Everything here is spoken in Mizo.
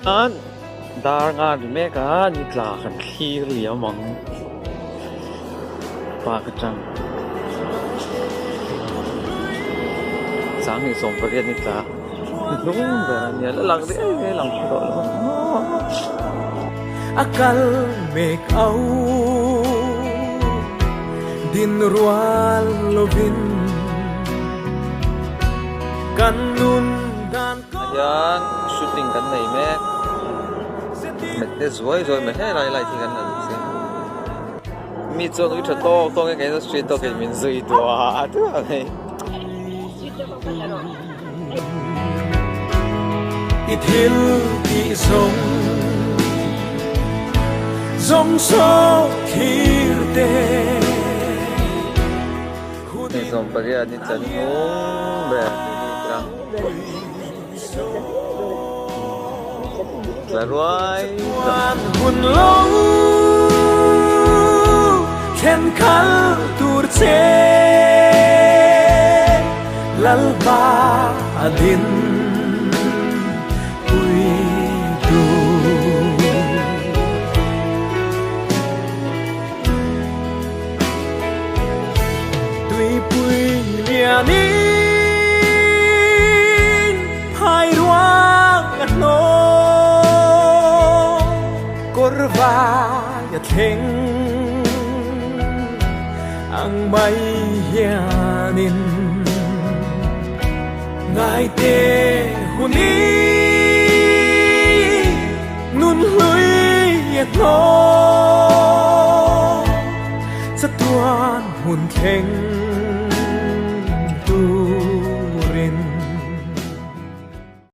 An dar nga ri mek a ni tla kan thlir liam ang park atang 28 ni tla hnung ber a nia la lang riai riai lang pha tawh lo A kal mek au din rual lovin kan nun dan Hian shooting kan nei mek met te zuai zuai mai helai lai hi kan han cheng mi chuan ui tha tawk tawk in keina street tawk in min zui duah duah mai. I thil tih zawng zawng saw thlir te. 28 ni chan hnung ber Tla ruai Hun lo thlen khal tur che Lalpa a din pui tu. Tuipui lianin phai ruang a hnawh kawr vai a thleng ang mai hianin ngaite huni nun hlui a hnawh chatuan hun thleng.